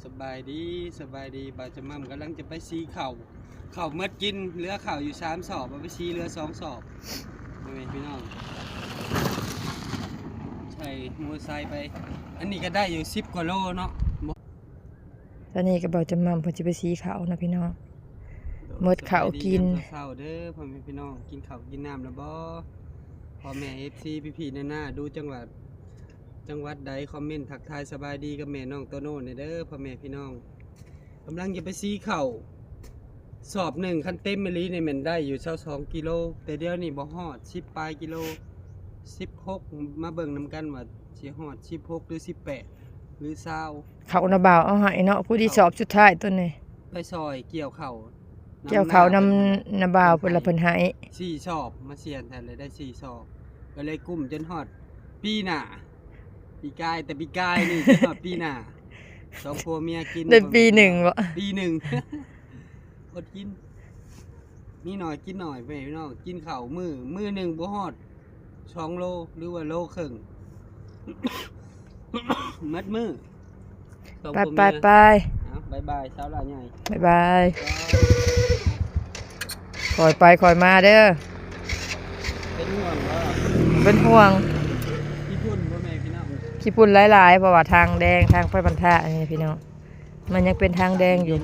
ສະບາຍດີ ສະບາຍດີ ບ່າວຈຳໝ່ຳກຳລັງຈະໄປສີເຂົ້າ ເຂົ້າໝົດກິນ ເຫຼືອເຂົ້າຢູ່ສາມສອບ ເອົາໄປສີເຫຼືອສອງສອບ ພໍ່ແມ່ພີ່ນ້ອງ ໃສ່ມໍໄຊໄປ ອັນນີ້ກໍໄດ້ຢູ່ສິບກວ່າໂລເນາະ ຕອນນີ້ກໍບ່າວຈຳໝ່ຳເພິ່ນຊິໄປສີເຂົ້ານະພີ່ນ້ອງ ໝົດເຂົ້າກິນ ສະບາຍດີຍາມເຊົ້າໆເດີພໍ່ແມ່ພີ່ນ້ອງ ກິນເຂົ້າກິນນ້ຳແລ້ວບໍ່ ພໍ່ແມ່ເອັຟຊີ ພີ່ໆນ້າໆ ຢູ່ຈັງຫວັດ ຈັງຫວັດໃດ ຄອມເມັນທັກທາຍສະບາຍດີກັບແມ່ນ້ອງໂຕໂນ່ແດ່ເດີ ພໍ່ແມ່ພີ່ນ້ອງ ກຳລັງຈະໄປສີເຂົ້າ ສອບໜຶ່ງ ຄັນເຕັມອີ່ຫຼີນີ້ແມ່ນໄດ້ຢູ່ຊາວສອງກິໂລ ແຕ່ດຽວນີ້ບໍ່ຮອດສິບປາຍກິໂລ ສິບຫົກ ມາເບິ່ງນຳກັນວ່າຊິຮອດສິບຫົກ ຫຼື ສິບແປດ ຫຼື ຊາວ ເຂົ້ານະບ່າວເອົາໃຫ້ເນາະ ຜູ້ທີ່ສອບສຸດທ້າຍຕົວນີ້ ໄປຊ່ອຍກ່ຽວເຂົ້າ ກ່ຽວເຂົ້ານຳ ນຳ ນຳບ່າວເພິ່ນລະເພິ່ນໃຫ້ ສີ່ສອບ ມາສ່ຽງແທ້ເລີຍໄດ້ສີ່ສອບ ກໍເລີຍກຸ້ມຈົນຮອດປີໜ້າ ປີກາຍ ແຕ່ປີກາຍນີ້ ຮອດປີໜ້າ ສອງຜົວເມຍກິນ ໄດ້ປີໜຶ່ງບໍ ປີໜຶ່ງ ອົດກິນ ມີໜ້ອຍກິນໜ້ອຍ ແມ່ພີ່ນ້ອງ ກິນເຂົ້າມື້ ມື້ໜຶ່ງບໍ່ຮອດສອງໂລ ຫຼືວ່າໂລເຄິ່ງ ໝົດມື້ ໄປ ໄປ ໄປ ເອົາ ບາຍບາຍ ສາວຫຼ້າໃຫຍ່ ບາຍບາຍ ຄ່ອຍໄປຄ່ອຍມາເດີ ເປັນຫ່ວງບໍ່ ເປັນຫ່ວງ ຂີ້ຝຸ່ນບໍ່ແມ່ພີ່ນ້ອງ ຂີ້ຝຸ່ນຫຼາຍໆ ເພາະວ່າທາງແດງ ທາງໄປບັນທານີ້ພີ່ນ້ອງ ມັນຍັງເປັນທາງແດງຢູ່